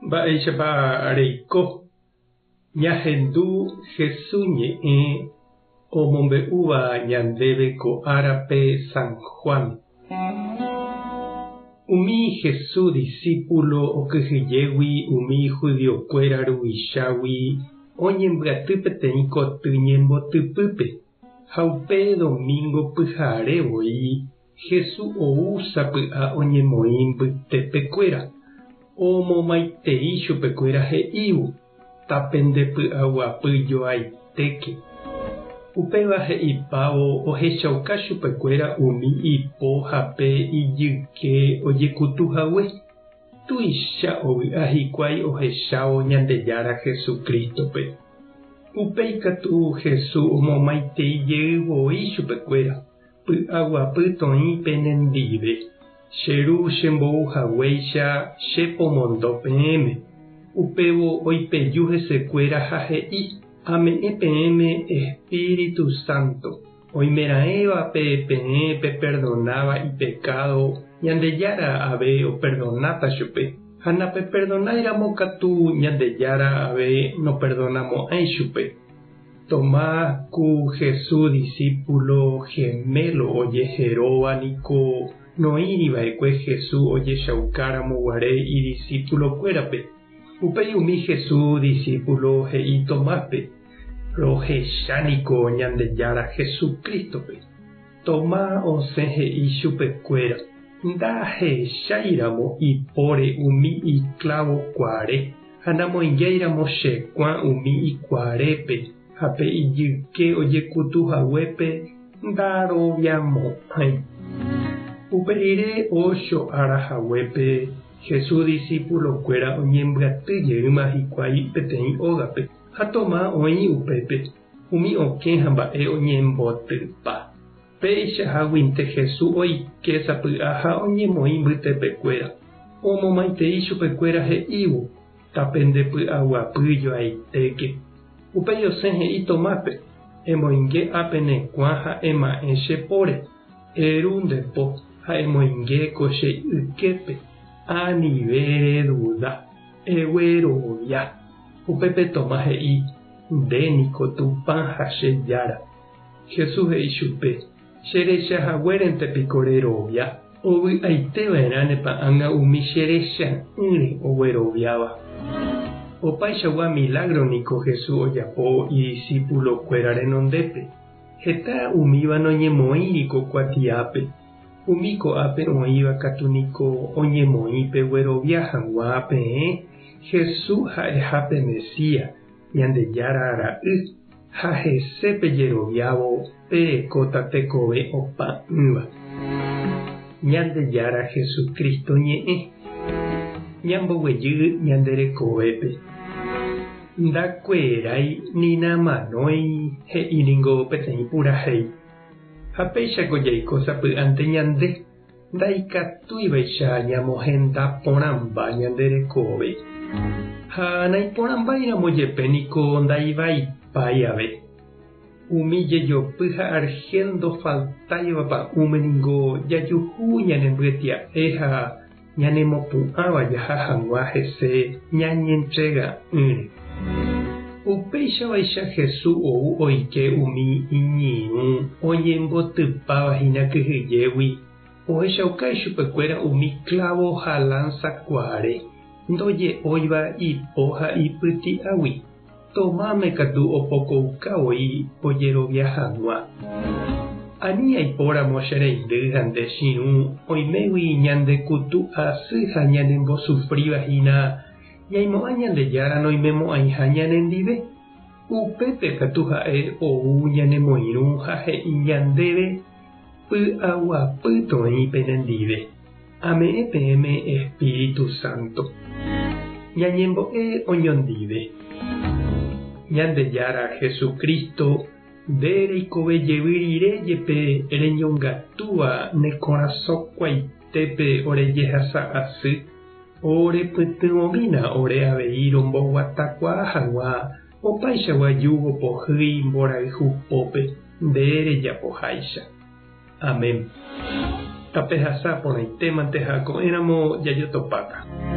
Mba'éichapa reiko ñahendu Jesús ñe'ẽ omombe'úva ñandéve ko árape San Juan? Umi Jesús disípulo okyhyjégui umi judiokuéra ruvichágui oñembyaty peteĩ koty ñembotypýpe, ha upe domingo pyhare voi Jesús ou sapy'a oñemoĩ mbytepekuéra, omomaitei chupekuéra he'ívo, Tapendepy'aguapy joaitéke. Upéva he'ipávo ohechauka chupekuéra umi ipo ha pe ijyke ojekutu hague. Tuicha ovy'a hikuái ohechávo Ñandejára Jesucrístope. Upéi katu Jesús omomaitei jey voi chupekuéra. Py'aguapy toĩ penendive, che Ru chembou haguéicha che pomondo peẽme. Upévo oipeju hesekuéra ha he'i, Ame'ẽ peẽme Espíritu Santo. Oimeraẽvape peẽ peperdonáva ipekádo, Ñandejára ave operdonáta chupe, ha napeperdonáiramo katu Ñandejára ave noperdonamo'ãi chupe. Tomás ku Jesús disípulo gemelo ojeheróva niko noĩri va'ekue Jesús ojechaukáramo guare idisípulokuérape. Upéi umi Jesús disípulo he'i Tomáspe, Rohecha niko Ñandejára Jesucrístope. Tomás osẽ he'i chupekuéra, Ndahecháiramo ipóre umi iklávo kuare, ha namoingéiramo che kuã umi ikuarépe ha pe ijyke ojekutu haguépe, ndaroviamo'ãi. Upe rire ocho ára haguépe, Jesús disípulokuéra oñembyaty jeýma hikuái peteĩ ógape, ha Tomás oĩ upépe. Umi okẽ ha mba'e oñembotypa. Péicha háguinte Jesús oike sapy'a ha oñemoĩ mbytepekuéra. Omomaitei chupekuéra he'ívo, Tapendepy'aguapy joaitéke. Upéi osẽ he'i Tomáspe, Emoinge ápe ne kuã ha ema'ẽ che póre. Eru nde po ha emoinge ko che yképe. Anive reduda. Eguerovia. Upépe Tomás he'i, Nde niko Tupã ha che Jára. Jesús he'i chupe, Che recha haguérente piko rerovia? Ovy'aite va'erã ne pa'ãnga umi che recha'ỹre ogueroviáva. Opaichagua milágro niko Jesús ojapo idisípulokuéra renondépe. Heta umíva noñemoĩri ko kuatiápe. Umi ko'ápe oĩva katu niko oñemoĩ peguerovia hag̃ua peẽ Jesús ha'eha pe Mesías, Ñandejára Ra'y, ha hese pejeroviávo perekóta tekove opa'ỹva. Ñandejára Jesucristo ñe'ẽ. Ñamboguejy ñande rekovépe. Ndakuerái ni namanói he'i ningo peteĩ purahéi. Ha péichako jaiko sapy'ánte ñande. Ndaikatúivaicha ñamohenda porãmba ñande rekove. Ha naiporãmbáiramo jepe niko ndaivaipái ave. Umi jejopy ha argel ndofaltáiva pa'ũme ningo jajuhu ñanembyetia'e ha ñanemopu'ãva jaha hag̃ua hese ñañentrega'ỹre. Upéichavaicha Jesús ou oike umi iñirũ oñembotypáva hína kyhyjégui, ohechauka ichupekuéra umi klávo ha lánsa kuaare, ndoje'óiva ipo ha ipyti'águi. Tomáme katu opokouka voi ojerovia hag̃ua. Ani aipóramo che reindy ha nde chirũ oimégui ñande kutu asy ha ñanembosufríva hína Ñaimo'ã Ñandejára noimemo'ãiha ñanendive, upépe katu ha'e ou ñanemoirũ ha he'i ñandéve, Py'aguapy toĩ penendive, ame'ẽ peẽme Espíritu Santo. Ñañembo'e oñondive. Ñandejára Jesucristo, nde reikove jevy rire jepe reñongatúva ne korasõ kuaitépe ore jehasa asy, Orepytyvõmína ore avei romboguatakuaa hag̃ua opaichagua júgo pohýi mborayhu pópe nde rejapoháicha. Amén. Tapehasa porãitémante ha ko'ẽramo jajotopáta.